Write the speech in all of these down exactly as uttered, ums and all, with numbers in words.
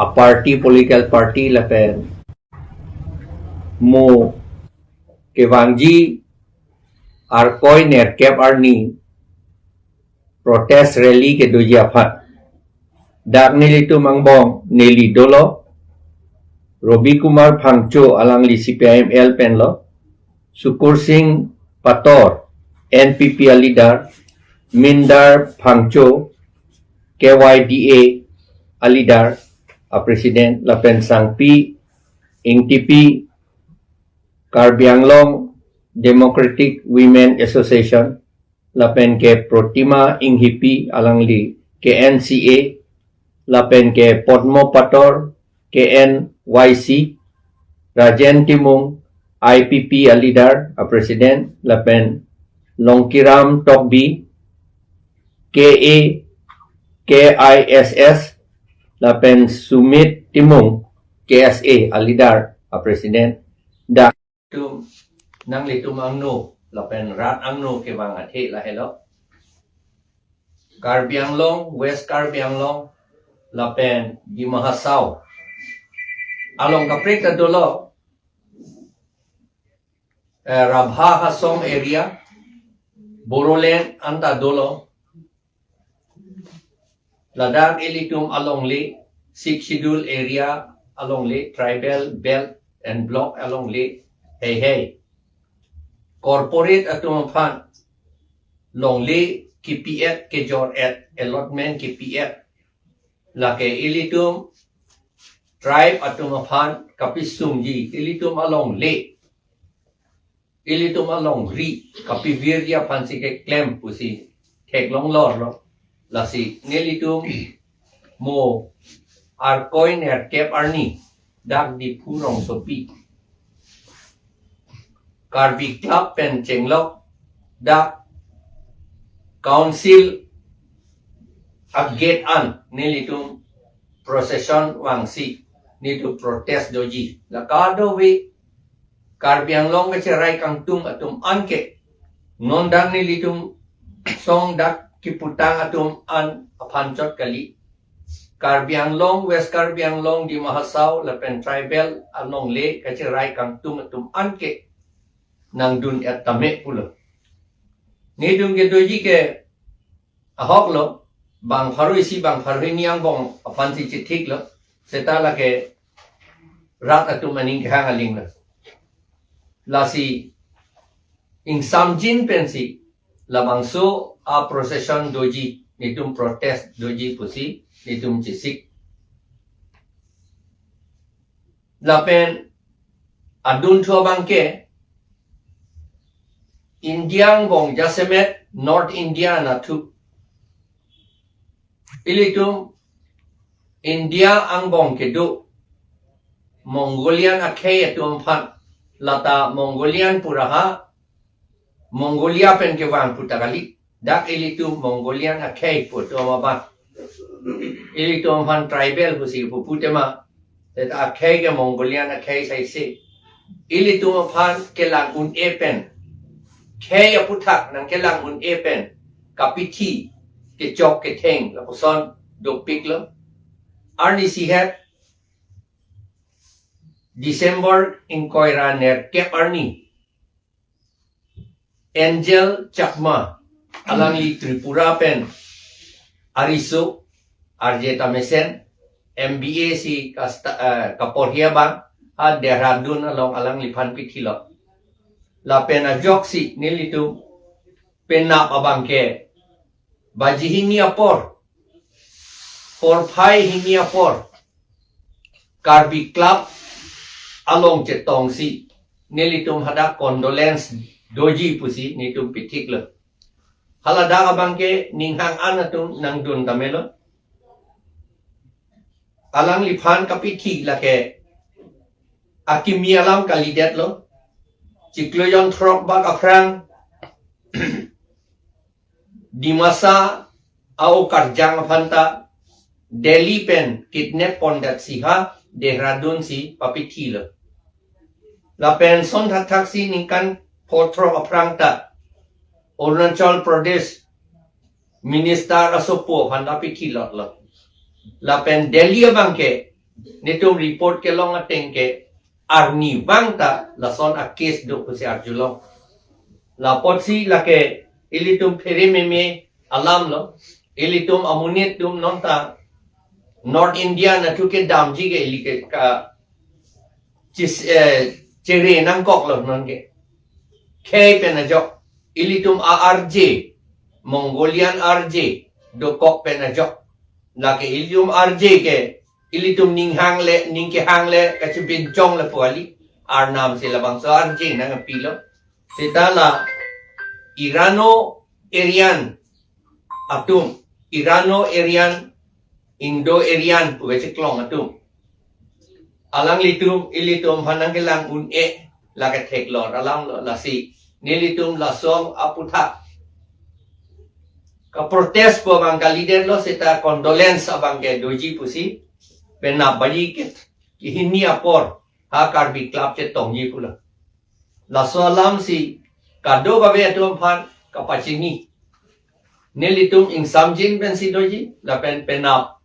a party, political party lapen mo kevangji Arkoi nerkep arni protest rally kedoji aphan. Dak nelitum angbong neli dolo, Robi Kumar Phangcho alangli C P I M L penlo, Sukur Singh Pator N P P a leader, Mindar Phangcho K Y D A a leader a president, lapen Sangpi Ingtipi Karbi Anglong Democratic Women Association, lapen ke Protima Inghipi alangli K N C A, lapen ke Podmo Pator K N Y C, Rajen Timung I P P a leader a president, lapen Longkiram Tokbi K A K I S S, lapen Sumit Timung K S A a leader a president. Dak tum nanglitum angno lapen rat angno kevang athe lahelo. Karbi Anglong, West Karbi Anglong lapen Dima Hasao along kaprek ta dolo, eh, Rabha Hasong area, Bodoland anta dolo. Ladak ilitum alongle, Sixth Schedule area alongle, tribal belt and block alongle, hei hei. Corporate atum aphan longle kipi-et, kejor-et, allotment kipi-et. Lake ilitum tribe atum aphan kapisungji, ilitum alongle, ilitum alongri kapivirji aphansi keklem pusi theklong lorlo. Lasi nelitum mo Arkoi nerkep arni dak Diphu rongsopi Karbi Club pen chenglok dak council a gate an nelitum procession vangsi nelitum protest doji. La kadokave Karbi Anglong kacherai kangtung atum anke non dak nelitum song dak kiputang atum an aphan chot kali. Karbi Anglong, West Karbi Anglong, Dima Hasao lapen tribal alongle kacherai kangtung atum anke nangdun-et tame pulo. Nelitum kedoji ke ahoklo, bang pharo isi bang pharo hini angbong aphansi chithiklo, seta lake rat atum aning kehang alinglo. Lasi ingsamjin pensi labangso a procession doji, nelitum protest doji pusi nelitum chesik. Lapen adunthu abangke India angbong jasemet North India nathu. Ilitum India angbong kedo Mongolian akhei atum aphan, lata Mongolian pu ra ha, Mongolia pen kevang pu ta kali. Dak ilitum Mongolian akhei pu atum abang. Ilitum aphan tribal pusi pupu tema. Seta akhei ke Mongolian akhei saise. Ilitum aphan kelang un-e pen, khei aputhak nangkelang un-e pen kapithi, kechok ketheng lapuson dopiklo. Arnisi het December ingkoi ra nerkep arni Angel Chakma, alangli Tripura pen ariso, arje ta mesen, M B A si kasta, eh, kaporhi abang, ha Dehradun along alangliphan pithilot. Lapen ajoksi nelitum penap abangke baji hini apor, porphai hini apor, Karbi Club along chetongsi nelitum hadak condolence doji pusi nelitum pithiklo. Haladak abangke ninghang an atum nangdun tamelo. Alangliphan kapithi lake akimi alam kalidetlo. Chiklo jonthrok bak aphrang Dimasa a-o karjang aphanta Delhi pen kidnap pondet si ha Dehradun si papithilo. Lapen son thakthaksi ningkan phothrok aphrang ta Arunachal Pradesh minister asopo aphan ta pithilotlo. Lapen Delhi abangke Netum report kelong ateng ke arnivang ta lason a case do pusi arjulong. Lapotsi lake ilitum phere meme alam lo. Ilitum amonit atum non ta North India nathu kedamji ke ili ke ka chis, eh, chere nangkok lo non ke. Khei pen ajok. Ilitum a R J, Mongolian R J, dokok pen ajok. Lake ilitum R J ke, ilitum ninghang le, ningkehang le, kachibinchong le pu kali. Arnam si labangso R J nangpilo. Seta la Irano-Aryan atum, Irano-Aryan, Indo-Aryan pu kecheklong atum. Alanglitum, ilitum aphan nangkelang un-e, lake theklong alam lo lasi. Nelitum laso aputhak ka protest pu abang kalidetlo seta condolence abang ke doji pusi. Penap baji ke kehini apor ha Karbi Club chetongji pulo. Laso alam si kadokave atum aphan kapachini. Nelitum ingsamjin pensi doji, lapen penap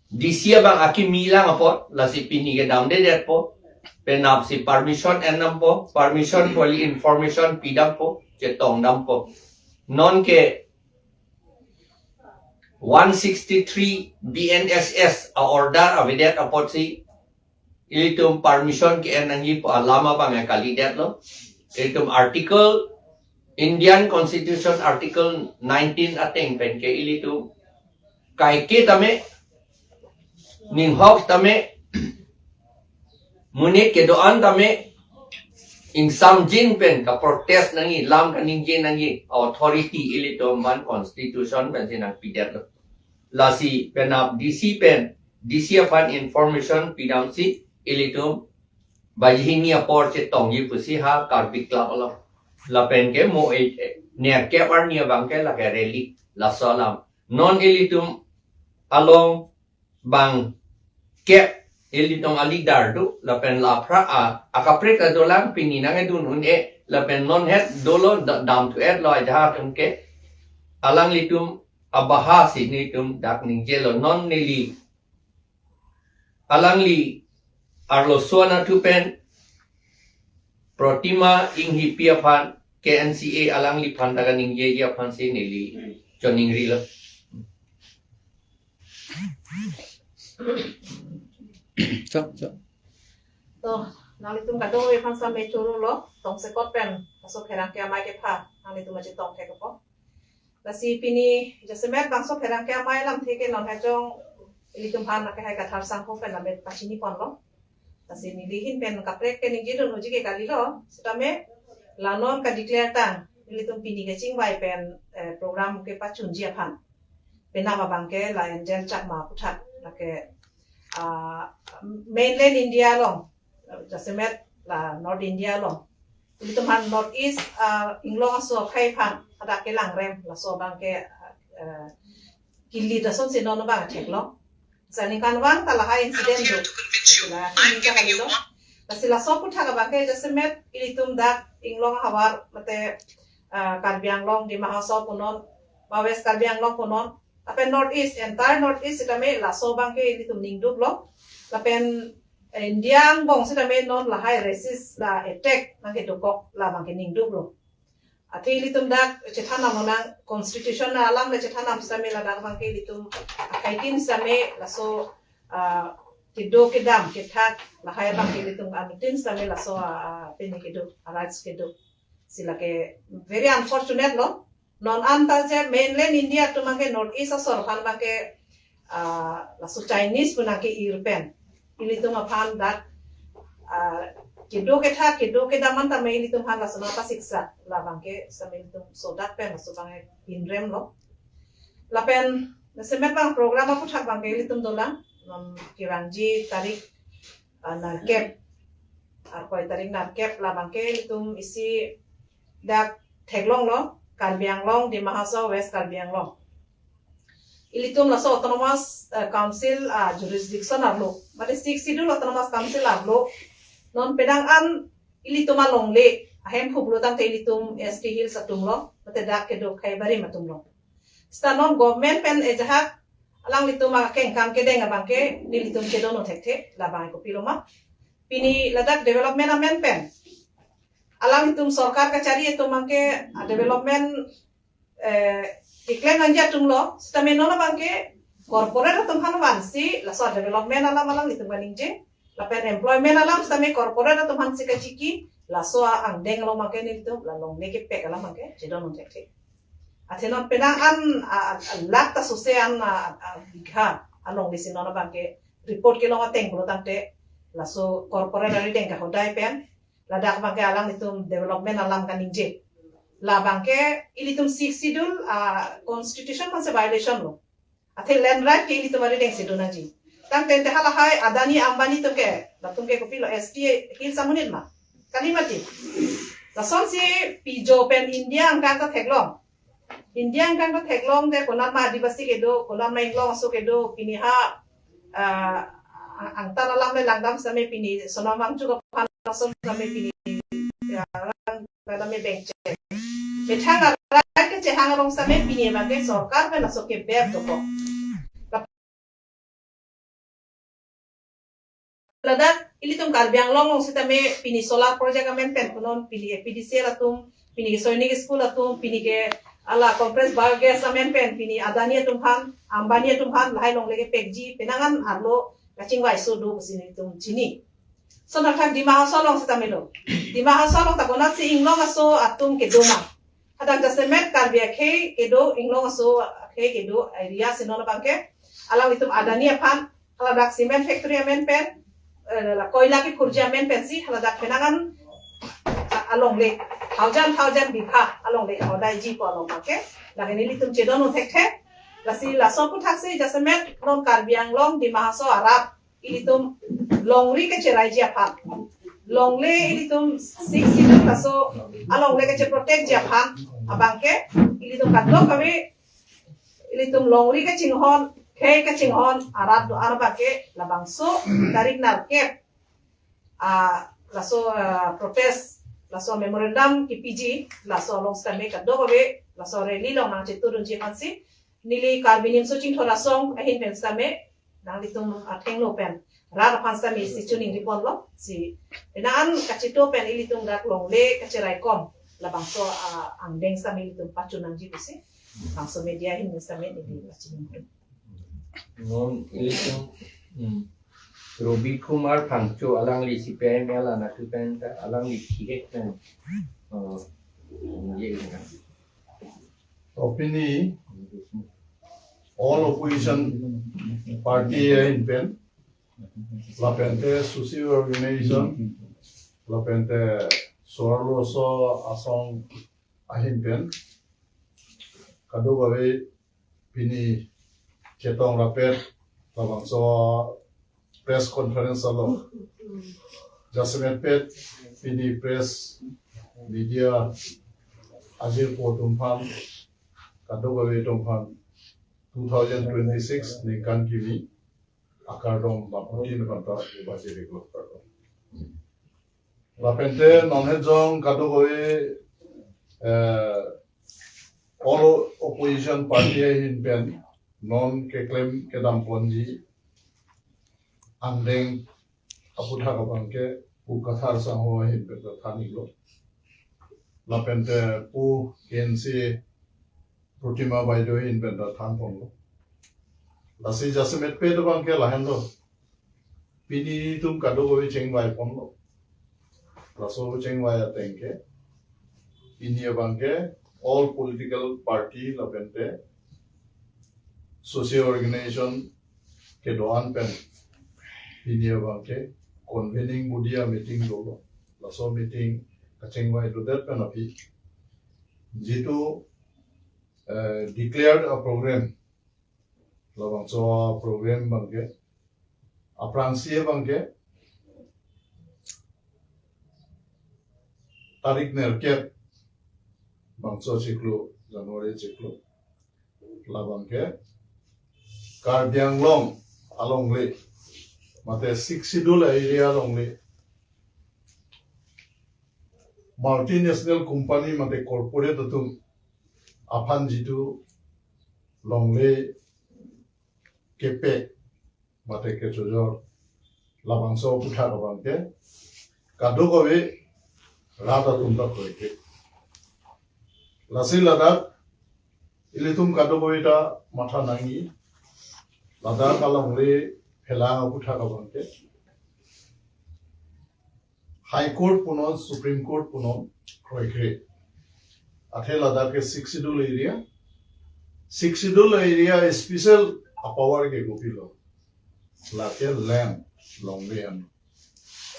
D C abang akimi lang apot, lasi pini kedamdedetpo, penap si permission ennampo, permission pu kali information pidampo, chetongdampo. Non ke one sixty-three B N S S a order avedet apotsi, ilitum permission ke-en nangji pu alam abang kalidetlo. Ilitum article, Indian Constitution article nineteen ateng pen ke ilitum kaike tame, ninghok tame, monit kedo-an tame, ingsamjin pen ka protest nangji, lam kaningje nangji, authority ilitum aphan constitution pensi nangpidetlo. Lasi penap D C pen, D C aphan information pidamsi ilitum baji hini apor chetongji pusi ha Karbi Club along. Lapen ke mo e, e, nerkep arni abang ke lake rally, laso alam. Non ilitum along bang kep ilitum a leader do, lapen la aphra a, akaprek adolang pini nangkedun un-e, lapen non het dolo da-, damthu-etlo ajahak atum ke, alanglitum abaha si nelitum dak ningjelo non neli. Alangli arloso anatthu pen Protima Enghipi aphan K N C A alangliphan ta kaningjeji aphansi neli choningrilo. Chok, chok. To, nanglitum kadokave aphan same chorolo, tongsekot pen, laso pherangke amei kepha, nanglitum aji tongthek apot. Lasi pini jasemet bangso pherangke amei alamthe ke non hajong ilitum aphan lake hai Kathar Sangho pen lamet pachiniponlo. Lasi neli ahin pen kaprek ke ningjedun unji ke kalilo. Sitame la non ka declare tang ilitum pini kachingvai pen, eh, program kepachunji aphan. Penap abang ke la Angel Chakma aputhak lake, ah, mainland India along, jasemet la North India along. Ilitum aphan North East, ah, inglong aso akhei aphan hadak kelangrem, laso abang ke, ah, kili dasonsi non abang theklong. Sa ningkanvang ta lahai incident do. Lasi la kini ka kalilo. Lasi laso aputhak abang ke jasemet ilitum dak inglong ahavar mate, ah, Karbi Anglong, Dima Hasao punon, ba West Karbi Anglong punon, lapen North East, entire North East sitame laso abang ke ilitum ningduklo. Lapen India angbong sitame non lahai racist la attack nangkedokok la abang ke ningduklo. Athe ilitum dak chethan nam nang constitution alam le chethan nam sitame ladak abang ke ilitum akhei tin sitame laso, ah, kedo kedam kethak lahai abang ke ilitum anutin sitame laso, ah, ah, pini kedo, ah, rights kedo. Si lake very unfortunate lo. Non anta je mainland India atum abang ke North East asor aphan abang ke, ah, laso Chinese pu nangke-ir pen ilitum aphan dak, ah, kedo kethak, kedo kedam an tame ilitum aphan laso nangpasiksa la abang ke sitame ilitum sodak pen laso abang ke ingremlo. Lapen jasemet abang program aputhak abang ke ilitum dolang, non kevangji tarik, ah, nerkep, arkoi tarik nerkep la abang ke ilitum isi dak theklonglo, Karbi Anglong, Dima Hasao, West Karbi Anglong. Ilitum laso autonomous, eh, council, ah, jurisdiction arlo, mate Sixth Schedule autonomous council arlo, non penang an ilitum alongle ahem phublo tangte ilitum S T Hills atumlo, mate dak kedo akhei barim atumlo. Sita non government pen ajahak, alanglitum akengkam kedeng abangke nelitum chedondun thekthe, labang kopiloma. Pini ladak development amen pen alanglitum sorkar kachari atum abangke, ah, development, eh, keklem nangji atumlo, sitame non abangke corporate atum aphan vansi laso development alam alanglitum kaningje, lapen employment alam sitame corporate atum aphansi kachiki, laso angdeng along abangke nelitum la longle kepek alam abangke chedondun thekthe. Athe non penang an, a, a, a, lakh ta sose an, a, a, bigha alongle si non abangke report kelong ateng pulo tangte, laso corporate arideng kahodai pen ladak abangke alanglitum development alam kaningje. Labangke ilitum Sixth Schedule, ah, constitution aphansi violation lo. Athe land right ke ilitum arideng si do nangji. Tangte te halahai Adani Ambani atum ke, latum ke kopilo S T Hills amonit ma? Kali mati. Lasonsi pijo pen India angkang ta theklong. India angkang ta theklong te konat ma Adivasi kedo, konat ma Inglong aso kedo, pini ha, ah, ang-, angtan alam le langdam sitame pini Sonam Wangchuk aphan lason sitame pini, ya, rang kadam me bengche. Methang arai kechehang arong sitame pini abangke sorkar pen laso ke ber dokok. Ladak ilitum Karbi Anglong along sitame pini solar project amen pen punon, pini A P D C L atum, pini ke Sainik School atum, pini ke ala compressed biogas amen pen pini Adani atum aphan, Ambani atum aphan lahai longle kepekji, penang an arlo kachingvai so do pusi nelitum chini. Lason athak Dima Hasao along sitame lo. Dima Hasao along ta konatsi Inglong aso atum kedo ma? Hadak jasemet Karbi akhei kedo, Inglong aso akhei kedo area si non abangke alanglitum Adani aphan haladak cement factory amen pen, eh, la koila kephurji amen pensi haladak penang an, a, alongle thousand thousand bigha alongle hodaiji pu along abangke lake nelitum chedondun thekthe. Lasi laso aputhak si jasemet non Karbi Anglong Dima Hasao arat ilitum longri kacheraiji aphan, longle ilitum Sixth Schedule laso alongle kacheprotectji aphan abangke ilitum kadokave ilitum longri kachinghon, khei kachinghon arat do-an abangke labangso tarik nerkep, ah, laso, ah, protest, laso memorandum kepiji, laso along sitame kadokave laso rally along nangchetudunji aphansi neli Karbi Nimso Chingthor Asong ahin pen sitame nanglitum athengno pen rat aphan sitame si choningri ponlo, si penang an kachito pen ilitum dak longle kacheraikom labangso, ah, angdeng sitame ilitum pachun nangji pusi bangso media ahin pen sitame neli pachun nangji. Non ilitum, hmm, Robi Kumar Phangcho alangli C P I M L anatthu pen ta alangli thihek pen, eh, ye na. Opini all opposition party ahin pen, lapente social organization, lapente Soarlo Asong ahin pen, kadokave pini chetong rapet labangso press conference along jasemet pet pini press media ajirpo atum aphan, kadokave atum aphan two thousand twenty-six ningkan kimi akardom bangphutin aphan ta pajirlo, kardom. Lapente non hejong kadokave, eh, all opposition party ahin pen non keklem kedam ponji angdeng aputhak abangke Pu Kathar Sangho ahin pen ta than-iklo. Lapente Pu K N C Protima Baideo ahin pen ta than ponlo. Lasi jasemet pet abangke lahenlo. Pini ilitum kadokave chingvai ponlo. Laso chingvai ateng ke pini abangke all political party lapente social organization kedo-an pen pini abangke convening body a-meeting dolo. Laso meeting kachingvai dodet pen aphi jitu, eh, declared a-program, labangso program abangke, aphrangsi abangke tarik nerkep bangso chiklo, January chiklo, labangke Karbi Anglong alongle mate Sixth Schedule area alongle multinational company mate corporate atum aphan jitu longle kepek mate kechojor labangso aputhak abangke kadokave rat atum ta kroikre. Lasi ladak ilitum kadokave ta matha nangji, ladak alongle phelang aputhak abangke High Court punon, Supreme Court punon kroikre. Athe ladak ke Sixth Schedule area. Sixth Schedule area special apower ke kopilo. Lake land, longle an.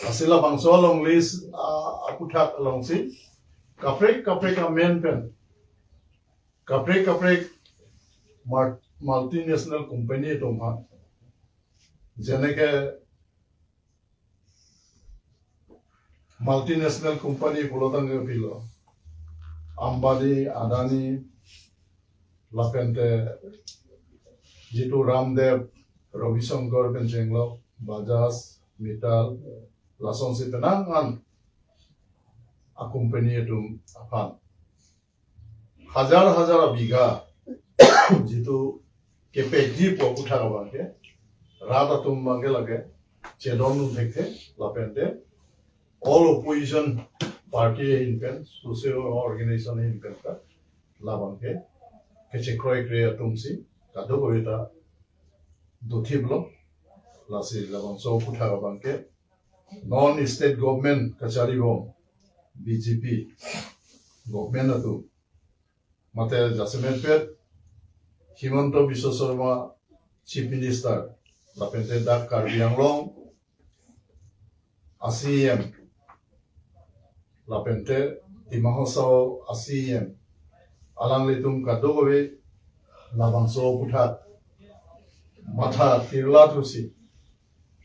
Lasi labangso alongle, ah, aputhak alongsi kaprek kaprek amen pen, kaprek kaprek mar-, multinational company atum ha, jeneke multinational company pulo tangte kopilo, Ambani, Adani, lapente jitu Ramdev, Ravi Shankar pen chenglok, Bajaj, Mittal, lasonsi penang an a company atum aphan hajar hajar abigha jitu kepekji pu aputhak abangke rat atum abangke lake chedondun thekthe, lapente all opposition party ahin pen, social organization ahin pen ta labangke kechekroikre atumsi kadokave ta dothiplo. Lasi labangso aputhak abangke non state government kacharibom B J P government atum mate jasemet pet Himanta Biswa Sarma Chief Minister, lapente dak Karbi Anglong a C E M, lapente Dima Hasao a C E M, alanglitum kadokave labangso aputhak matha thirla thusi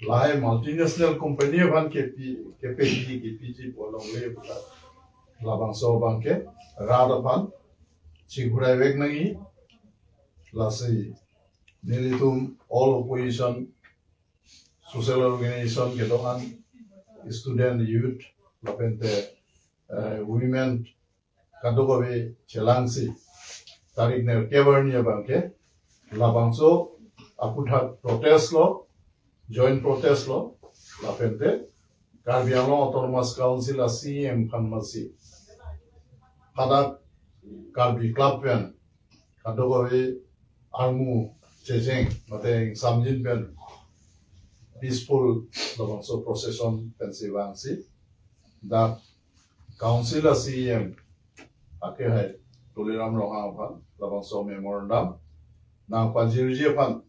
lahai multinational company aphan kepi, kepekji, kepiji pu alongle aputhak labangso abangke rat aphan chiguraivek nangji. Lasi nelitum all opposition, social organization kedo-an, student, youth, lapente, eh, women, kadokave chelangsi tarik nerkep arni abangke labangso aputhak protest lo, joint protest lo, lapente Karbi Anglong Autonomous Council a C E M aphan masi hadak Karbi Club pen kadokave armu checheng mate ingsamjin pen peaceful labangso procession pensi vangsi dak Council a C E M akehai Tuliram Ronghang aphan labangso memorandum nangpajirji aphan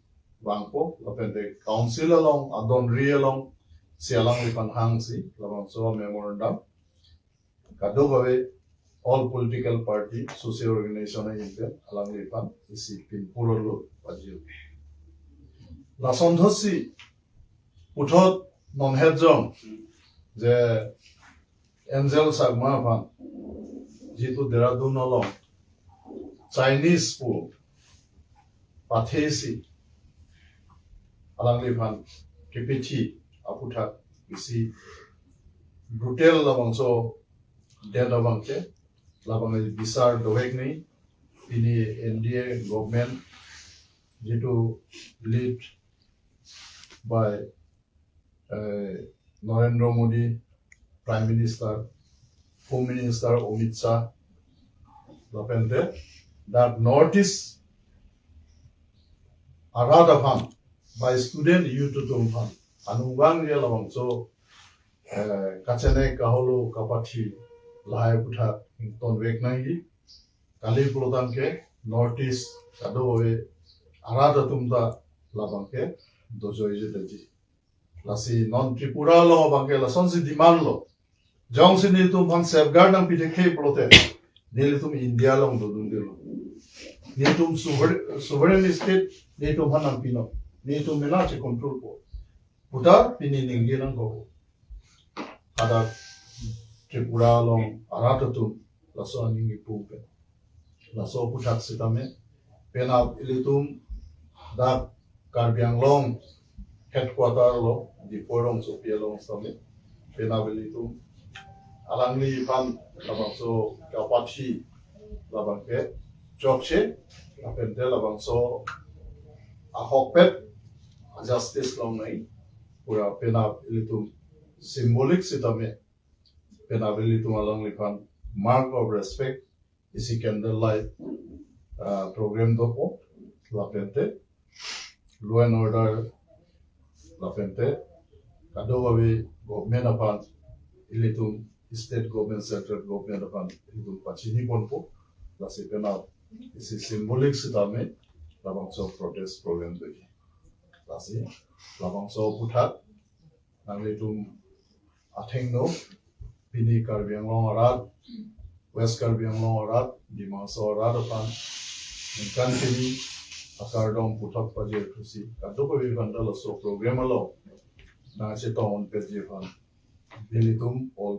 vangpo, lapente Council along adonri alongsi alangliphan hangsi labangso memorandum kadokave all political party, social organization ahin pen alangliphan isi pinpurlo pajir. Lason thotsi puthot non hetjong je Angel Sangma aphan jitu Dehradun along Chinese pu pathesi alangliphan kepethi aputhak isi brutal labangso death abangke labang bisar dovek ni pini N D A government jitu lead by eh, Narendra Modi, Prime Minister, Home Minister Amit Shah, lapente dak North East arat aphan, by student youth atum aphan anung vangji labangso eh, kachene kaholo kapathi lahai aputhak ingtonvek nangji. Kali pulo tangte North East kadokave arat atum ta labangke dojoijedaji. Lasi non Tripura along abangke lasonsi demand lo. Jongsi nelitum aphan safeguard nangpi thekthe pulote nelitum India along dodundelo. Nelitum sover-, sovereign state nelitum aphan nangpinon. Nelitum mena che-controlpo puta pini ningje nangkok. Hadak Tripura along arat atum laso aning ipum pen laso aputhak sitame penap ilitum dak Karbi Anglong headquarter lo Diphu rongsopi along sitame penap ilitum alangliphan labangso kapathi labangke chokche, lapente labangso ahokpet justice longnei, pura penap ilitum symbolic sitame, penap ilitum alangliphan mark of respect, isi candle light, ah, program dopo, lapente law and order, lapente kadokave government aphan, ilitum state government, central government aphan ilitum pachini ponpo, lasi penap isi symbolic sitame labangso protest program doji. Lasi labangso aputhak nanglitum athengno pini Karbi Anglong arat, West Karbi Anglong arat, Dima Hasao arat aphan ningkan pini akardom puthot pajirthusi, kadokave aphan ta laso program along nangchetong unpetji aphan nelitum all